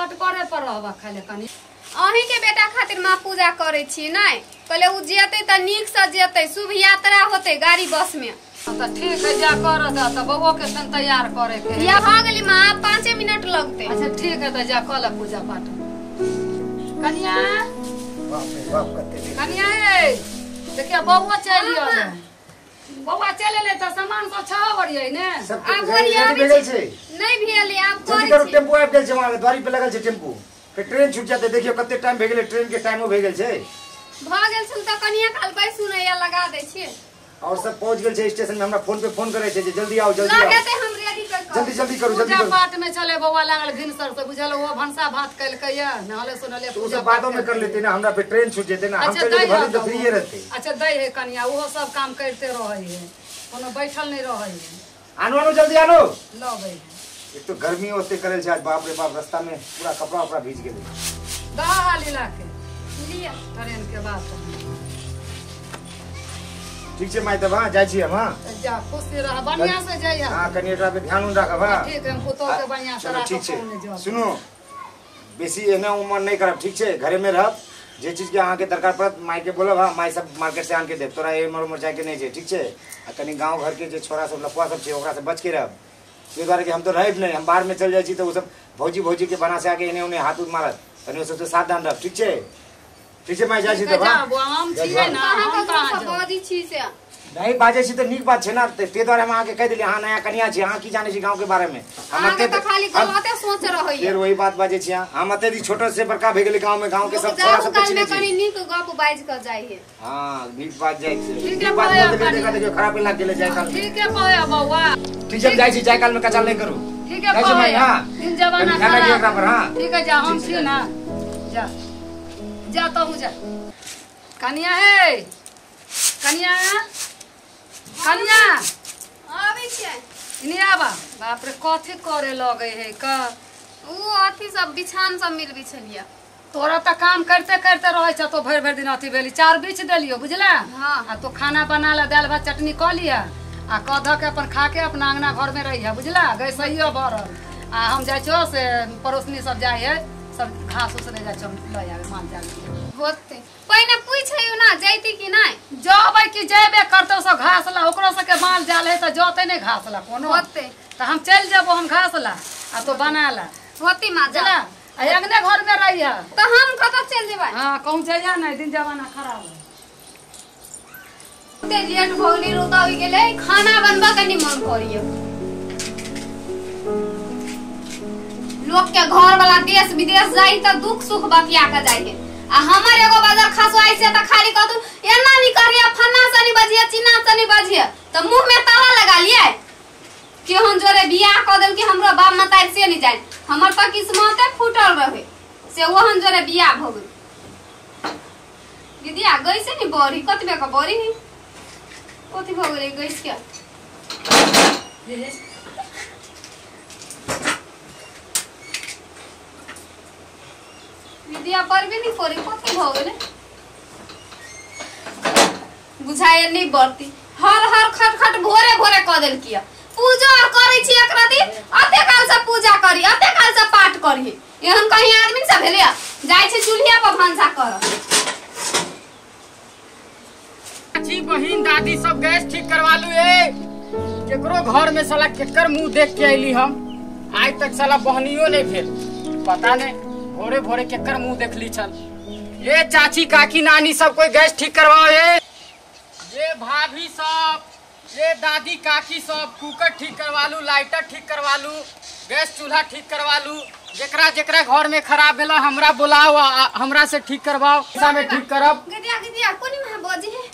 छटपरे पर रहबा खाले कनी। अहीं के बेटा खातिर माँ पूजा करे छी नै, कहले उ जेतै त नीक से जेतै, शुभ यात्रा होतै गाड़ी बस में। त ठीक है जा कर द त बउओ के संग तैयार करे के। या भ गेली माँ, 5 मिनट लगतै। अच्छा ठीक है त जा कल पूजा पाठ। कनिया बाप रे बाप कते देर। कनिया ए देखिया बउआ चलि आले, बउआ चलि एलै त सामान सब छह बरियै ने। सब भेल छै नै भेल आब करै छी। टेम्पू आबि गेल छै वहां द्वारी पे लगल छै टेम्पू, फिर ट्रेन छूट जाते। देखियो कते टाइम भे गेलै, ट्रेन के टाइमो भे गेल छै। भ गेल छल त कनिया काल बैसू नै या लगा दै छी। और सब पहुंच गेल छै स्टेशन में, हमरा फोन पे फोन करे छै जे जल्दी आओ जल्दी आओ। लगेते हम रेडी कर जल्दी जल्दी करू जल्दी पूजा करू। पाठ में चले बउआ लागल भिनसर से बुझल, वो भनसा भात कलकै नहले सुनले तो सब बादों में कर लेते ना, हमरा पे ट्रेन छूट जेते ना, हम अच्छा चल जेते भरी तो फ्री रहते। अच्छा दै है कनिया, ओहो सब काम करते रहै है, कोनो बैठल नहीं रहै है। आनो आनो जल्दी आनो लबै। एक तो गर्मी ओते करल छै आज, बाप रे बाप रास्ता में पूरा कपड़ा उपड़ा भीज गेलै। दा हाली लाके लिया ट्रेन के बाद। ठीक छै my तब, हां जाइ छी हम। हां जा खुशी रह, बढ़िया से जाइया। हां कनी एकरा पे ध्यान राखब। हां ठीक है, हम पुतोह के बढ़िया से राखब। ठीक छै सुनू, बेसी एना उमर नहीं करब ठीक छै, घरे में रहब। जे चीज के अहाँ के दरकार पड़त माय के बोलब। हां my सब मार्केट से आन के देब, तोरा एमर उमर जाय के नहीं छै ठीक छै। आ कनी गांव घर के जे छोरा सब लफुआ सब छै ओकरा से बच के रहब। ताहि दुआरे कि हम तो रहब नहीं, हम बाहर में चल जाइ छी त ओ सब भौजी भौजी के बना से आके एने ओने हाथ उथ मारत, तनी ओ सबसे सावधान रहब ठीक छै। ठीक छै my जाइ छी तब। हम छियै ना, हम कहाँ बाजै छी से नहीं बाजै छी त नीक बात छै ना, ते दुआरे हम अहाँके कहि देलियै। अहाँ नया कनिया छी, अहाँ की जानै छी गांव के बारे में। हम अहाँके त खाली गलते सोच रहै फेर वही बात बाजै छी अहाँ। हम अते छोटो से बड़का भे गेलै गांव में, गांव के सब छोरा सब के कनी नीक गप बाजि क जाइ है। हां नीक बात जाइ छै, ठीक नीक बात बोल देलियै, देखा खराब लाग गेलै जाय काल। ठीक है पया बउआ, ठीक छै जाइ छी, जाय काल में कचाल नहीं करू ठीक है पया। दिन जमाना खराब। हां ठीक है जा, हम छी ना, जा जा तहु जा। कनिया हे कनिया, कनिया आबै छै इने आबा। बाप रे कथी करे लगै है क उ अथी सब बिछान सब मिलबै छलिया। तोरा त काम करते करते रहै छ, तो भरि भरि दिन अथी भेली चार बीछ देलियो बुझला। हां आ तो खाना बना ला, दाल भात चटनी क लिया आ क ध के अपन खा के अपना अंगना घर में रहिया बुझला। गैसैयो भरल आ हम जाइ छो से पड़ोसनी सब जाइ है, सब घास उस ले जाइ छो ल आवे माल जाल होते। पहिने पूछैयो ना जैती कि नै, जबै कि जेबे करतौ सब घास ला, ओकरो सबके माल जाल है त जतै नै घास ला कोनो होते त हम चलि जेबो हम घास ला आ तो बना ला होती माँ जा बुझला। आ अंगने घर में रहिया त हम कतऽ चलि जेबै। हां कहूं जइया नै, दिन जमाना खराब है। ते लेट भऽ गेलै, रौदा उगि गेलै, खाना बनबऽ के नै मन करियो। लोक के घर वाला देश विदेश जाई त दुख सुख बतिया के जाई है, आ हमर एगो बाजार खसवाई से त खाली कहतु एना नहीं करिया, फन्ना से नहीं बजिया, चिन्ना से नहीं बजिया, त मुंह में ताला लगा लियै। केहन जोरे बियाह क देल कि हमरो बाप मतारी से नहीं जाए, हमर त किस्मते फूटल रहे से ओहन जोरे बियाह भ गेल। दीदिया गई से नहीं बड़ी कतबे के बड़ी है कथी भ गेलै गैस के। विद्या पर भी नहीं करी कथी भ गेलै बुझाए नहीं बढ़ती। हर हर खट खट भोरे भोरे क देलकिया। पूजा और करै छी एकरा दिन अते काल से पूजा करी, अते काल से पाठ करी, एहन कहीं आदमी से भेलै जाइ छै चूल्हिया पर भनसा कर। चाची बहिन दादी सब गैस ठीक करवा लू। ए केकरो घर में साला केकर मुंह देख के आइली हम, आज तक साला बहनियो नहीं भेल, पता नहीं भोरे भोरे केकर मुंह देखली छल। ए चाची काकी नानी सब कोई गैस ठीक करवाओ। ए ये भाभी सब, ये दादी काकी सब कुकर ठीक करवा लू, लाइटर ठीक करवा लू, गैस चूल्हा ठीक करवा लू। जेकरा जेकरा घर में खराब भेला हमरा बुलाओ, हमरा से ठीक करवाओ, पैसा में ठीक करब। गदिया गदिया कोनी में बजे है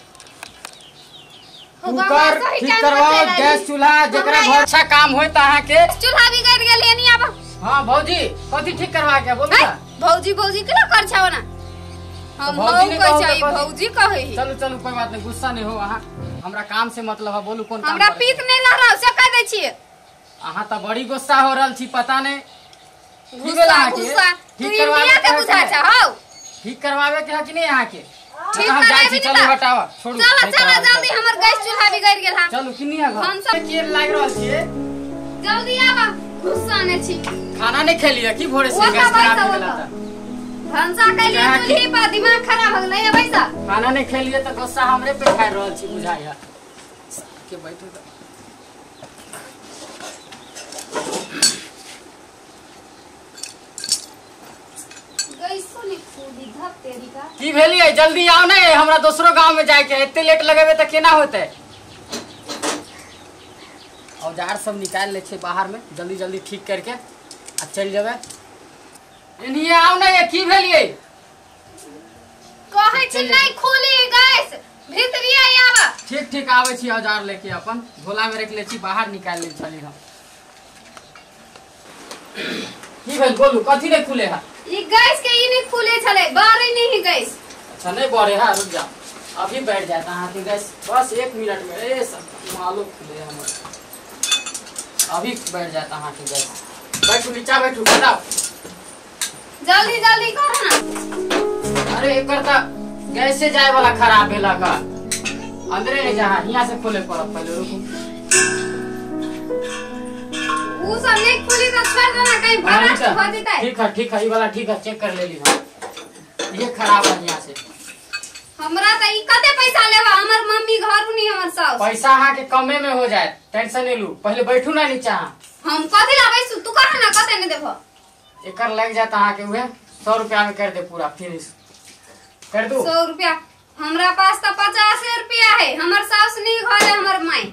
कुकर ठीक करवाओ, गैस चूल्हा, जेकरा घर अच्छा काम होय त अहाँ के चूल्हा बिगड़ गेल एनी आबा। हां भौजी कथी ठीक करवा के बोलू ना। भौजी भौजी केना कर छाव ना, हम भौजी कहै छै भौजी कहै। चलू चलू कोई बात नहीं, गुस्सा नहीं हो अहाँ, हमरा काम से मतलब है। बोलू कोन काम? हमरा पीत नहीं लहराव से कह दै छी। अहाँ त बड़ी गुस्सा हो रहल छी, पता नहीं गुस्सा गुस्सा ठीक करवावे के बुझा छ। हौ ठीक करवावे के है कि नहीं अहाँ के? ठीक कराबे। चलू हटावा छोड़ू, चलो चलो जल्दी, हमर गैस चूल्हा बिगड़ गेल। हां चलू किनी है घर हम सब के लाग रहल छी, जल्दी आबा। गुस्सा जाने छी। खाना नहीं खेलिए की भोरे से गैस खराब हो गेला त? भनसा कैलिए चूल्ही पर दिमाग खराब हो गेलै ये पैसा। खाना नहीं खेलिए त गुस्सा हमरे पे खा रहल छी बुझाय है। के बैठू त गैसो नहीं खुली धक तेरी का। की भेलिए जल्दी आओ ने, हमरा दोसरो गांव में जाय के, एते लेट लगेबे त केना होतै? औजार सब निकाल ले छे बाहर में, जल्दी जल्दी ठीक करके आ चल जेबे। एनिए आओ ने, की भेलिए? कहै छी नहीं खुली गैस, भीतरिए आवा। ठीक ठीक आबै छी औजार लेके, अपन झोला में रख ले छी, बाहर निकाल ले छली हम। की भेल बोलू, कथी नहीं खुले है? ई गैस के ई नहीं खुले छले, बारे नहीं गैस। अच्छा नहीं बरे है, रुक जा अभी बैठ जाता हां के गैस, बस 1 मिनट में। ए सब मालूम खुले हमर, अभी बैठ जाता हां के गैस। बैठू नीचा बैठू, बताओ जल्दी जल्दी कर ना। अरे एकर त गैस से जाए वाला खराब भेला का, अंदरे नहीं जा, हियां से खोले पड़त पहले। रुकू उ सब नहीं खुली त छोड़ देना, कहीं भरास हो जतै। ठीक है ठीक है, ई वाला ठीक है, चेक कर लेली हम, ये खराब है हियां से। हमरा त ई कते पैसा लेबा, हमर मम्मी घर नहीं हमर सास। पैसा अहाँ के कमे में हो जाए, टेंशन नहीं लू, पहले बैठू ना नीचा। हम कथि ला बैसू, तू कहा ना कते नहीं देबो। एकर लग जाता अहाँ के उहे 100 रुपया में कर दे, पूरा फिनिश कर दू। 100 रुपया? हमरा पास त 50 रुपया है, हमर सास नहीं घर है हमर माई।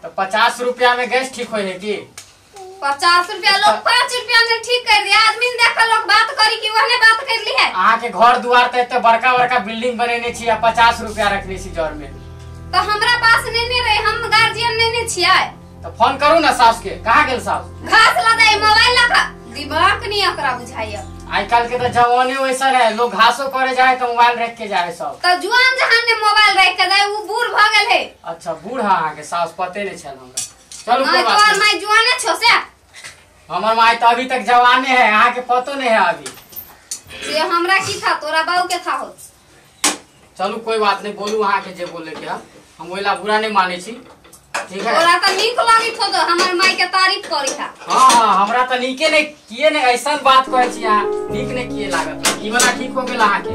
तो 50 रुपया में गैस ठीक होय है की? 50 रुपया लोग 5 रुपया में ठीक कर दिया। आदमी देखा लोग बात करी कि वहने बात कर ली है। अहाँ के घर दुआर त एते बड़का बड़का बिल्डिंग बनेने छी आ 50 रुपया रखने छी जर में। तो हमरा पास नहीं ने रहे, हम गार्जियन नहीं ने छियै। तो फोन करू ना सास के, कहाँ गेल सास? घास लदाई मोबाइल लखा, दिमाग नहीं एकरा बुझाइया। आइ काल के तो जमाने वैसा है, लोग घासो करे जाए तो मोबाइल रख के जाए सब। तो जुआन जहान ने मोबाइल रख के जाए, उ बूढ़ भ गेल है। अच्छा बूढ़ है अहाँ के सास, पते नहीं छल हमरा। चलू कोई बात नहीं, तोर माई जुआने छो से? हमर माई तो अभी तक जवाने है, अहाँ के पतो नहीं है अभी। से हमरा की था, तोरा बाऊ के था हो। चलू कोई बात नहीं, बोलू अहाँ के जे बोले के, हम ओइला बुरा नहीं माने छी, ठीक है? तोरा त नीक लागी थो तो हमर माई के तारीफ करी था। हां हां, हमरा त नीके नहीं किए नहीं ऐसन बात कहै छी अहाँ, नीक नहीं किए लागत। ई वाला ठीक हो गेल अहाँ के,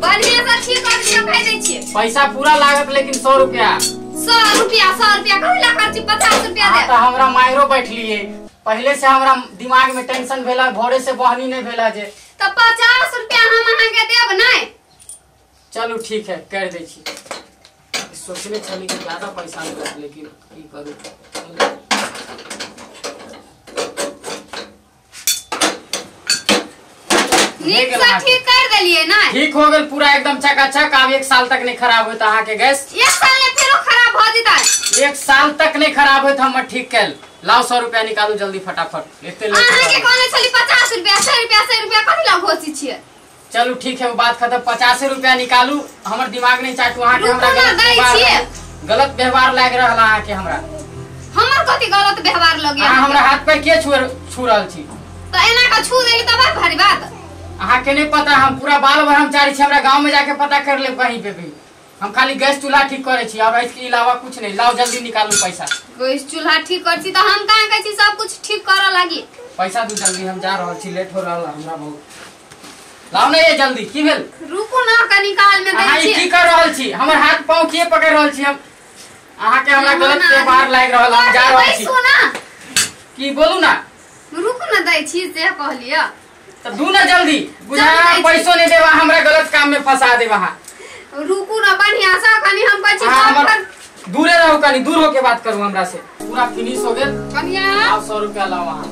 बढ़िया से ठीक कर दिया, कह दै छी। पैसा पूरा लागत लेकिन 100 रुपया। 100 रुपया 100 रुपया कथि ला खर्ची, 50 रुपया दे। त हमरा मायरो बैठलिए, पहले से हमरा दिमाग में टेंशन भेला, भोरे से बहनी नहीं भेला जे। त 50 रुपया हम अहाँ के देब नहीं। चलू ठीक है कर दै छी। सोचने छली कि ज्यादा पैसा मिलत, लेकिन की करू। नीक से ठीक कर देलिए ना? ठीक हो गेल पूरा एकदम चकाचक, आब 1 साल तक नहीं खराब होत अहाँ के गैस। 1 साल में फेरो खराब हो जतै? 1 साल तक नहीं खराब होत हमर ठीक कैल। लाओ 100 रुपया निकालू जल्दी फटाफट, एते लेट। अहाँ के कहने छली 50 रुपया 100 रुपया 100 रुपया कथि ला घोसी छियै? चलू ठीक है, वो बात खत्म। 50 रुपया निकालू, हमर दिमाग नहीं चाटू। अहाँ के हमरा गलत व्यवहार लाग रहल अहाँ के हमरा। हमर कथि गलत व्यवहार लगे? अहाँ हमरा हाथ पर के छू रहल छी? त एना का छू देली त बात भारी बात। अहाँ के नहीं पता, हम पूरा बाल ब्रह्मचारी छी, हमरा गांव में जाके पता कर लेब कहीं पे भी। हम खाली गैस चूल्हा ठीक करे छी और इसके अलावा कुछ नहीं। लाओ जल्दी निकालू पैसा। गैस चूल्हा ठीक कर छी त हम कहां कहै छी सब कुछ ठीक करऽ लागी। पैसा दू जल्दी, हम जा रहल छी, लेट हो रहल हमरा बहुत। लाओ ना ये जल्दी। की भेल? रुकू ना कनी काल में दै छी। की कर रहल छी? हमर हाथ पांव के पकड़ रहल छी हम? अहाँ के हमरा गलत व्यवहार लाग रहल, हम जा रहल छी। की बोलू ना? रुकू ना दै छी से कहलियै। त दू ना जल्दी, बुझा पैसो नहीं देबा, हमरा गलत काम में फंसा देबा अहाँ। रुकू ना बढ़िया से कनी हम कहै छी दूरे रहू, कनी दूर होके बात करू हमरा से। पूरा फिनिश हो गेल कनिया। लाओ 100 रुपया लाओ अहाँ।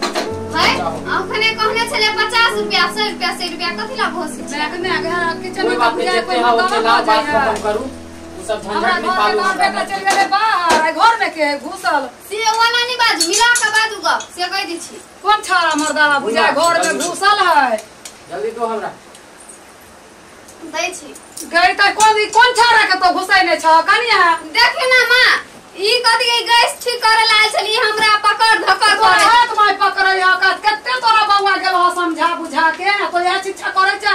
है अखने कहने छले 50 रुपया 100 रुपया 100 रुपया कथि ला घोसी छी? मैं के किचन में में कोई बात बात खत्म करू, उ सब झंझट निकालू। हमर बेटा चल गेलै बाहर, घर में के घुसल से वाला नहीं बाजू, मिला के बाजू गप से कह दै छी। कोन छाड़ा मर्दावा बुझा घर में घुसल है। जल्दी दो हमरा दै छी। गई त कोन कोन छाड़ा के तो घुसै नै छ कनिया? देखि ना मां, ई कथि के गैस ठीक करे लाल छली, हमरा पकड़ धकड़ करे। हाथ my पकड़ै ह कते तोरा बौआ गेल ह समझा बुझा के, तो यह शिक्षा करै छ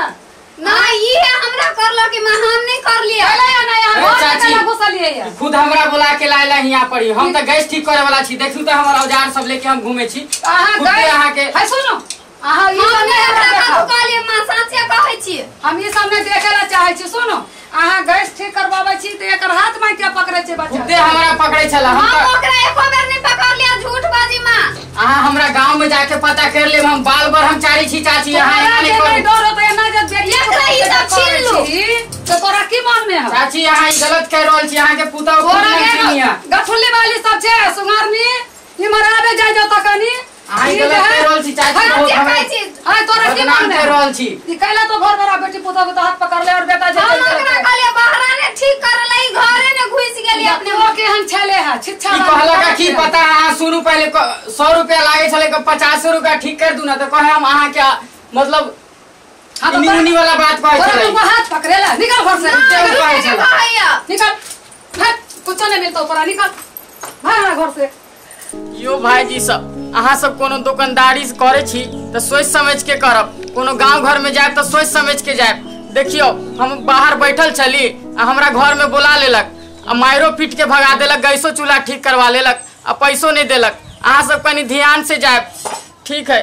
ना। ई है हमरा करलो कि मां, हम नहीं कर लिया। अरे ना यार, चाची कैला घुसलिए या खुद हमरा बुला के लायला हियां पर ही। हम त गैस ठीक करे वाला छी, देखू त हमर औजार सब लेके हम घूमे छी। अहाँ खुदे गैस अहाँ के है सुनो, अहाँ ई हम सब नहि नहि हमरा हमरा कथू देखाउ। कहलियै माँ, साँचे कहै छी। हम ई सब नहि देखे ला चाहै छी। सुनो, अहाँ गैस ठीक करवाबै छी तऽ एकर हाथ में क्या पकड़ै छै बच्चा? खुदे हमरा पकड़ै छला। हम हम त ओकरा एको बेर नहि पकड़लियै, झूठ बाजी माँ। अहाँ हमरा गांव में जाके पता कर लेब, हम बाल ब्रह्मचारी छी चाची, अहाँ तोरा एना जे नहि नहि करू। डर होतै, एना जे बेटी एकरा ई सब करै छीन लू। छी, तऽ तोरा की मन में हौ? चाची अहाँ ई गलत कह रहल छी, अहाँ के पुतहु तोरा खुद के नहीं हियां। गठुल्ली वाली सब छै सुंगारनी, इमहर आबे जाय जाओ तऽ कनी। अहाँ ई ई गलत जे है- कह रहल छी चाची, है, बहुत जे हमरा कहै छी। है, तोरा की बदनाम मन में कह हौ? रहल छी। ई कैला तो घर बड़ा बेटी पुतहु के हाथ पकड़ ले और बेटा जे हम ओकरा कहलियै बाहरा ने ठीक करऽ ला, ई घरे ने घुसि गेली अपने। अपने केहन छले है छिच्छा ई कहलक की पता, अहाँ सुनू पहले 100 रुपया लागे छले, 50 रुपया ठीक कर दू ना, तो कहे हम अहाँ के मतलब हाँ, तो इनी तोरा- उनी वाला बात कहै तोरा छलै। तुमको हाथ पकड़ेला, निकल घर से, निकल, निकल, कहै छलै। कहैया निकल, भाग, कुछो नहीं मिलतो तोरा, निकल भाग हमरा घर से। यो भाईजी सब, अहाँ सब कोनो दुकानदारी करे छी तऽ सोचि समझ के करब, कोनो गांव घर में जायब तऽ सोचि समझ के जायब। देखियो हम बाहर बैठल छली आ हमरा घर में बोला लेलक आ मायरो पीट के भगा देलक, गैसो चूल्हा ठीक करवा लेलक आ पैसो नहीं देलक। अहाँ सब कनी ध्यान से जायब, ठीक है।